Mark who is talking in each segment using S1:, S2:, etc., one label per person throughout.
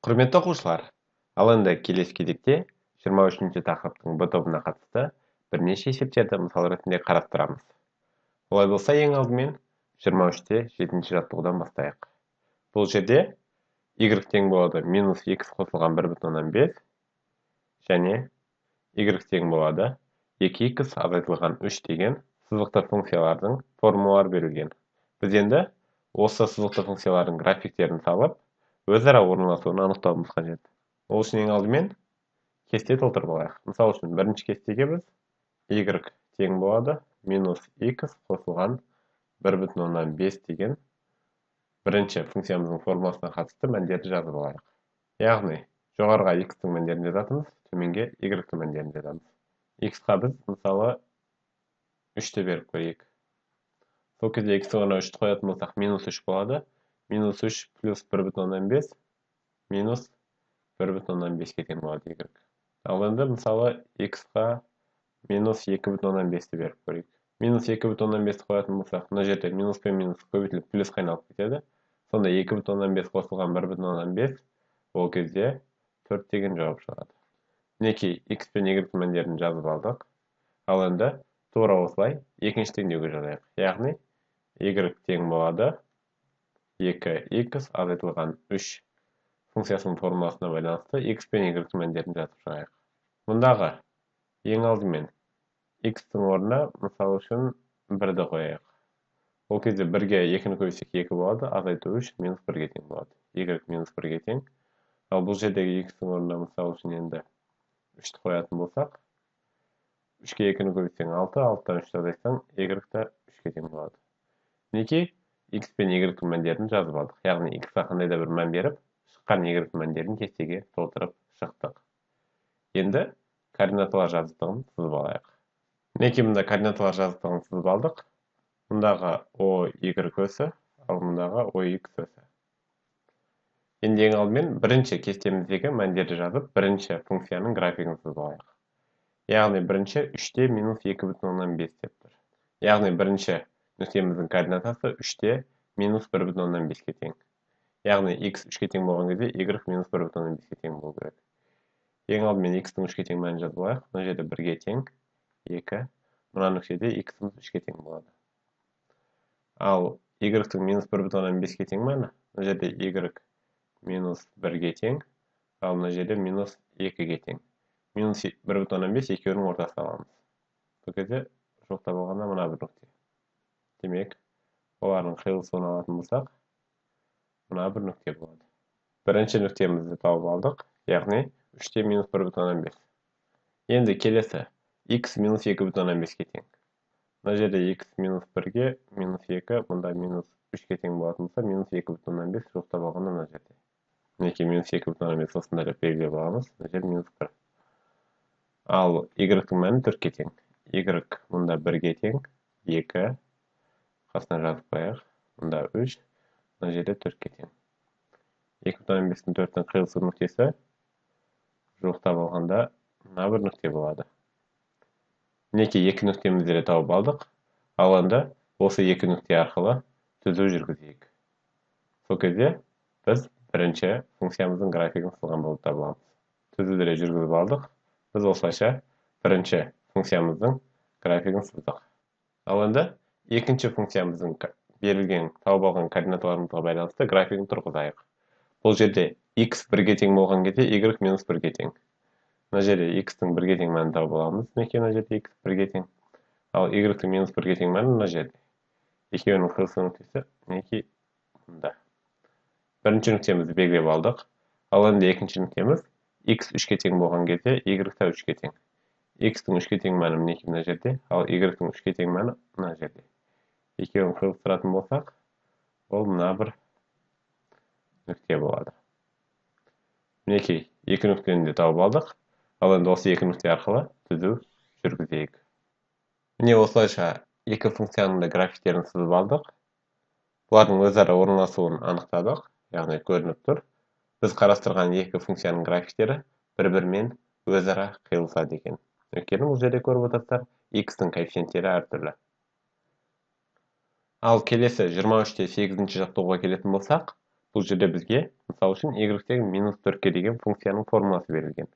S1: Құрметті оқушылар, ал енді келесі кезекте 23-ші тақырыптың Б тобына қатысты бірнеше есептерді мысал ретінде қарастырамыз. Олай болса, ең алдымен 23-те 7-ші жаттығудан бастайық. Бұл жерде y тең болады минус x қосылған 1,5 және y тең болады 2x азайтылған 3 деген сызықты функциялардың формулалары берілген. Біз енді осы сызықты функциялардың графиктерін салып, өзара орналасуын анықтауымыз қажет. Ол үшін ең алдымен кесте толтырып алайық. Мысал үшін, бірінші кестеге біз y тең болады минус x қосылған 1,5 деген бірінші функциямыздың формуласына қатысты мәндерді жазып алайық. Яғни, жоғарыға x-тің мәндерін жазатынбыз, төменге y-тің мәндерін жазамыз. X-қа біз, мысалы, 3-ті беріп көрейік. Сол кезде x-ті орнына 3-ті қоятын болсақ, минус 3 болады. Минус 3 плюс 1,5 минус 1,5-ке тең болады y. Ал енді, мысалы, x-қа минус 2,5-ті беріп көрейік. Минус 2,5-ті қоятын болсақ, мына жерде минус пен минус көбейтіліп плюсқа айналып кетеді. Сонда 2,5 қосылған 1,5, ол кезде 4 деген жауап шығады. Мінекей, x пен y мәндерін жазып алдық. Ал енді тура осылай екінші теңдеуге жазайық. Яғни, y тең болады 2x азайтылған 3 функциясының формуласына байланысты x пен y мәндерін жазып шығайық. Мұндағы ең алдымен x-тің орнына, мысал үшін, 1-ді қояйық. Ол кезде 1-ге 2-ні көбейтсек 2 болады, азайту 3 минус 1-ге тең болады. Y минус 1-ге тең. Ал бұл жердегі x-тің орнына, мысал үшін, енді 3-ті қоятын болсақ, 3-ге 2-ні көбейтсең 6, 6-тан 3-ті азайтсаң, y та 3-ге тең болады. Мінекей, x пен y-тің мәндерін жазып алдық. Яғни, x-қа қандай да бір мән беріп, шыққан y мәндерін кестеге толтырып шықтық. Енді координаталар жазықтығын сызып алайық. Мінекей, мұнда координаталар жазықтығын сызып алдық. Мұндағы O, Y өсі, ал мұндағы O, X өсі. Енді ең алдымен бірінші кестеміздегі мәндерді жазып, бірінші функцияның графигін сызып алайық. Яғни, бірінші 3-те минус 2,5 деп тұр. Яғни, бірінші нүктеміздің координатасы 3-те минус 1,5-ке тең. Яғни, x 3-ке тең болған кезде y минус 1,5-ке тең болу керек. Ең алдымен x-тің 3-ке тең мәнін жазып алайық. Мына жерде 1-ге тең 2. Мына нүктеде x-іміз 3-ке тең болады. Ал y-тің минус 1,5-ке тең мәні, мына жерде y минус 1-ге тең, ал мына жерде минус 2-ге тең. Минус 1,5 екеуінің ортасын аламыз. Сол кезде жоқтап алғанда мына бір нүкте. Демек, олардың қиылысуын алатын болсақ, мына бір нүкте болады. Бірінші нүктемізді тауып алдық, яғни 3-те минус 1,5. Енді келесі x минус 2,5-ке тең. Мына жерде x минус 1-ге минус 2, мұнда минус 3-ке тең болатын болса, минус 2,5 жоқтап алғанда мына жерде. Мінекей, минус 2,5 осындай деп белгілеп аламыз. Мына жерде минус 1. Ал y-тің мәні 4-ке тең. Y мұнда 1-ге тең, 2, қасына жазып қояйық. Мұнда 3, мына жерде 4-ке тең. 2,5-тің 4-тің қиылысу нүктесі жуықтап алғанда мына бір нүкте болады. Мінекей, екі нүктемізді де тауып алдық. Ал енді осы екі нүкте арқылы түзу жүргізейік. Сол кезде біз бірінші функциямыздың графигін сызған болып табыламыз. Түзуді де жүргізіп алдық. Біз осылайша бірінші функциямыздың графигін сыздық. Ал енді екінші функциямыздың берілген тауып алған координаталарымызға байланысты графигін тұрғызайық. Бұл жерде x 1-ге тең болған кезде y минус 1-ге тең. Мына жерде x-тің 1-ге тең мәнін тауып аламыз. Мінекей, мына жерде x 1-ге тең. Ал y-тің минус 1-ге тең мәні мына жерде. Екеуінің қиылысу нүктесі мінекей мында. Бірінші нүктемізді белгілеп алдық. Ал енді екінші нүктеміз x 3-ке тең болған кезде y та 3-ке тең. X-тің 3-ке тең мәні мінекей мына жерде, ал y-тің 3-ке тең мәні мына жерде. Екеуін қиылыстыратын болсақ, ол мына бір нүкте болады. Мінекей, екі нүктені де тауып алдық. Ал енді осы екі нүкте арқылы түзу жүргізейік. Міне, осылайша екі функцияның да графиктерін сызып алдық. Бұлардың өзара орналасуын анықтадық, яғни көрініп тұр. Біз қарастырған екі функцияның графиктері бір-бірімен өзара қиылысады екен. Өйткені бұл жерде көріп отырсыздар, x-тің коэффициенттері әртүрлі. Ал келесі 23-те 8-ші жаттығуға келетін болсақ, Бұл жерде бізге, мысал үшін, y тең минус 4-ке деген функцияның формуласы берілген.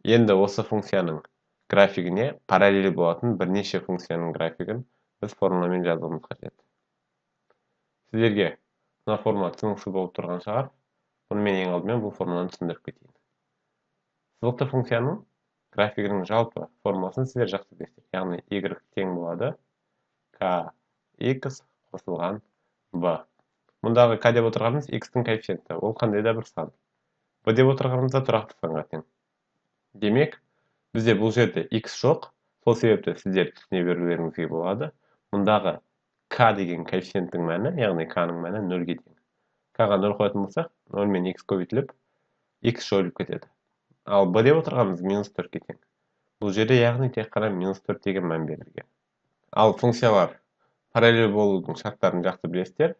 S1: Енді осы функцияның графигіне параллель болатын бірнеше функцияның графигін біз формуламен жазуымыз қажет. Сіздерге мына формула түсініксіз болып тұрған шығар. Бұны мен ең алдымен бұл формуланы түсіндіріп кетейін. Сызықты функцияның графигінің жалпы формуласын сіздер жақсы білесіздер. Яғни y тең болады k x қосылған b. Мұндағы k деп отырғанымыз x-тің коэффициенті, ол қандай да бір сан. B деп отырғанымыз да тұрақты санға тең. Демек, бізде бұл жерде x жоқ, сол себепті сіздер түсіне берулеріңізге болады. Мұндағы k деген коэффициенттің мәні, яғни k-ның мәні 0-ге тең. K-ға 0 қоятын болсақ, 0 мен x көбейтіліп, x жойылып кетеді. Ал b деп отырғанымыз минус 4-ке тең. Бұл жерде яғни тек қана минус 4 деген мән берілген. Ал функциялар параллель болудың шарттарын жақсы білесіздер.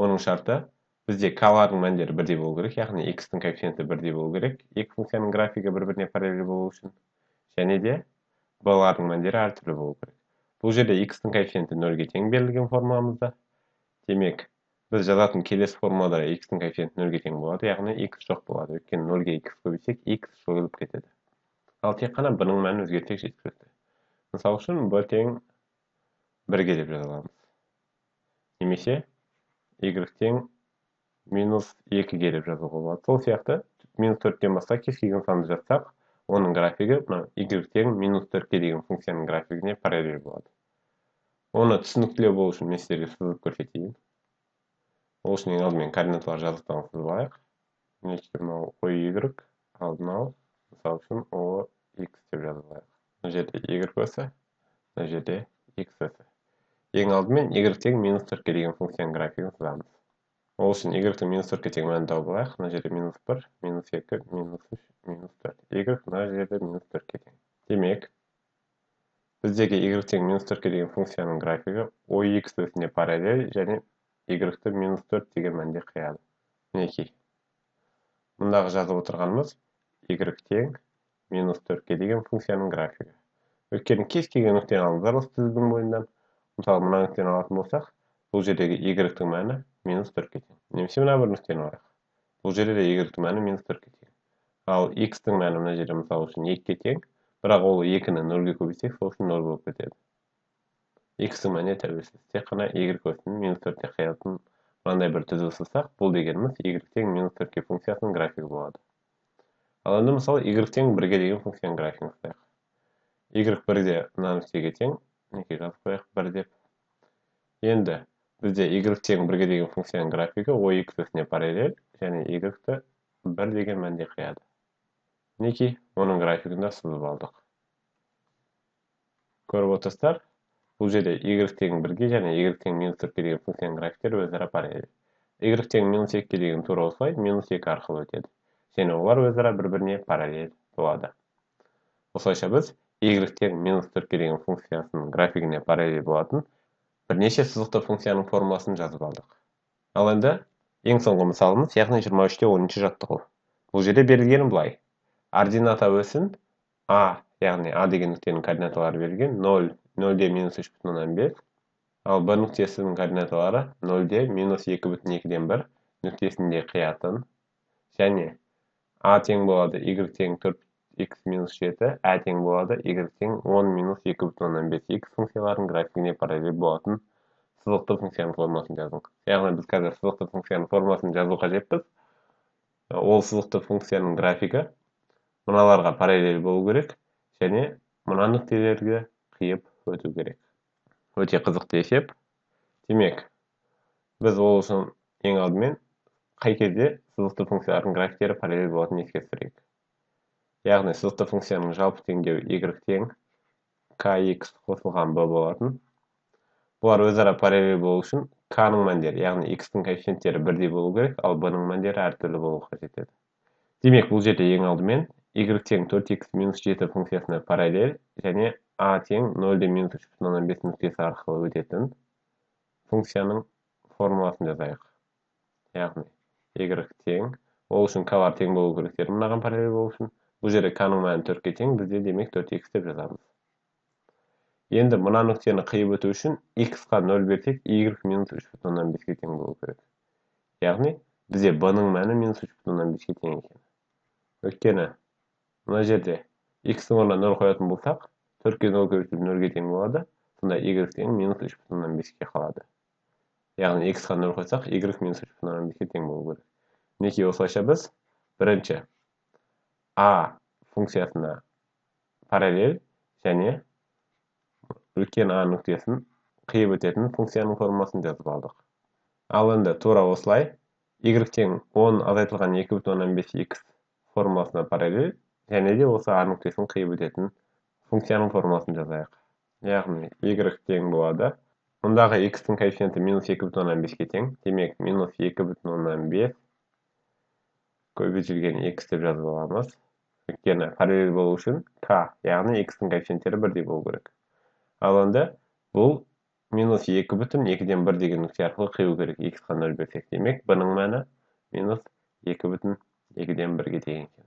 S1: Оның шарты бізде k-лардың мәндері бірдей болу керек, яғни x-тің коэффициенті бірдей болу керек, екі функцияның графигі бір-біріне параллель болу үшін, және де b-лардың мәндері әртүрлі болу керек. Бұл жерде x-тің коэффициенті 0-ге тең берілген формуламызда. Демек, біз жазатын келесі формулада x-тің коэффициенті 0-ге тең болады, яғни x жоқ болады. Өйткені 0-ге x көбейтсек, x жойылып кетеді. Ал тек қана b-ның мәнін өзгертсек жеткілікті. Мысал үшін, b тең 1-ге деп жаза аламыз. Немесе y тең минус 2-ге деп жазуға болады. Сол сияқты минус 4-тен басқа кез келген санды жазсақ, оның графигі мына y тең минус 4-ке деген функцияның графигіне параллель болады. Оны түсініктілеу болу үшін мен сіздерге сызып көрсетейін. Ол үшін ең алдымен координаталар жазықтығын сызып алайық. Мінекей мынау OY, ал мынау мысал үшін OX деп жазып алайық. Мына жерде y өсі, мына жерде x өсі. Ең алдымен y тең минус 4-ке деген функцияның графигін сызамыз. Ол үшін y-тің минус 4-ке тең мәнін тауып алайық. Мына жерде минус 1, минус 2, минус 3, минус 4. Y мына жерде минус 4-ке тең. Демек, біздегі y тең минус 4-ке деген функцияның графигі OX өсіне параллель және y-ті минус 4 деген мәнде қияды. Мінекей. Мұндағы жазып отырғанымыз y тең минус 4-ке деген функцияның графигі. Өйткені кез келген нүктені алыңыздар осы түзудің бойынан. Мысалы, мына нүктені алатын болсақ, бұл жердегі y-тің мәні минус 4-ке тең. Немесе мына бір нүктені алайық. Бұл жерде де y-тің мәні минус 4-ке тең. Ал x-тің мәні мына жерде мысалы үшін 2-ге тең, бірақ ол 2-ні 0-ге көбейтсек, сол үшін 0 болып кетеді. X-тің мәніне тәуелсіз. Тек қана y өсінің минус 4-те қиятын мынандай бір түзу сызсақ, бұл дегеніміз y тең минус 4-ке функциясының графигі болады. Ал енді мысалы y тең 1-ге деген функцияның графигін сызайық. Y 1-де мына нүктеге тең, мінекей жазып қояйық 1 деп. Енді бізде y тең 1-ге деген функцияның графигі OX өсіне параллель және y-ті 1 деген мәнде қияды. Мінекей, оның графигін де сызып алдық. Көріп отырсыздар, бұл жерде y тең 1-ге және y тең минус 4-ке деген функцияның графиктері өзара параллель. Y тең минус 2-ге деген тура осылай минус 2 арқылы өтеді. Және олар өзара бір-біріне параллель болады. Осылайша біз y тең минус 4-ке деген функциясының графигіне параллель болатын бірнеше сызықты функцияның формуласын жазып алдық. Ал енді ең соңғы мысалымыз, яғни 23-те 10 жаттығу. Бұл жерде берілгені былай. Ордината өсін А, яғни А деген нүктенің координаталары берілген 0, 0-де минус 3,5, ал Б нүктесінің координаталары 0-де минус 2,2-ден 1 нүктесінде қиятын, және А тең болады y тең 4x минус 7, Ә тең болады y тең 10 минус 2,5x функцияларының графигіне параллель болатын сызықты функцияның формуласын жаздық. Яғни біз қазір сызықты функцияның формуласын жазу қажетпіз. Ол сызықты функцияның графигі мыналарға параллель болу керек және мына нүктелерге қиып өту керек. Өте қызықты есеп. Демек, біз ол үшін ең алдымен қай кезде сызықты функциялардың графиктері параллель болатынын еске түсірейік. Яғни сызықты функцияның жалпы теңдеуі y тең kx қосылған b болатын. Бұлар өзара параллель болу үшін k-ның мәндері, яғни x-тің коэффициенттері бірдей болу керек, ал b-ның мәндері әртүрлі болу қажет еді. Демек, бұл жерде ең алдымен y тең 4x минус 7 функциясына параллель және a тең 0-де минус 3,5 нүктесі арқылы өтетін функцияның формуласын жазайық. Яғни y тең, ол үшін k-лар тең болу керек дедім мынаған параллель болу үшін. Бұл жерде k-ның мәні 4-ке тең, бізде демек 4x деп жазамыз. Енді мына нүктені қиып өту үшін x-қа 0 берсек, y минус 3,5-ке тең болу керек. Яғни Бізде b-ның мәні минус 3,5-ке тең екен. Өйткені мына жерде x-ның орнына 0 қоятын болсақ, 4-ке 0 көбейтіліп 0-ге тең болады. Сонда y тең минус 3,5-ке қалады. Яғни x-қа 0 қойсақ, y минус 3,5-ке тең болу керек. Мінекей, осылайша біз бірінші а функциясына параллель және үлкен а нүктесін қиып өтетін функцияның формуласын жазып алдық. Ал енді тура осылай y тең 10 азайтылған 2,5 x формуласына параллель және де осы а нүктесін қиып өтетін функцияның формуласын жазайық. Яғни y тең болады. Мұндағы x-тің коэффициенті минус 2,5-ке тең. Демек, минус 2,5 көбейтілген x деп жазып аламыз. Өйткені параллель болу үшін k, яғни x-тің коэффициенттері бірдей болу керек. Ал енді бұл минус 2,1 деген нүкте арқылы қию керек, x-қа 0 берсек. Демек, b-ның мәні минус 2,1-ге тең екен.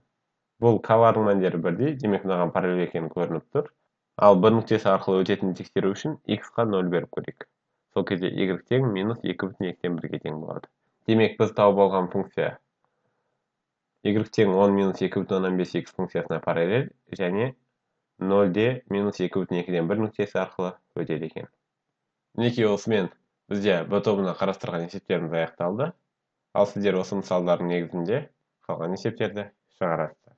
S1: Бұл k-лардың мәндері бірдей, демек мынаған параллель екені көрініп тұр. Ал b нүктесі арқылы өтетінін тексеру үшін x-қа 0 беріп көрейік. Сол кезде y тең минус 2,1-ге тең болады. Демек, біз тауып алған функция y тең 10 минус 2,5 x функциясына параллель және 0-де минус 2,1 нүктесі арқылы өтеді екен. Мінекей, осымен бізде б тобына қарастырған есептеріміз аяқталды. Ал сіздер осы мысалдардың негізінде қалған есептерді шығарасыздар.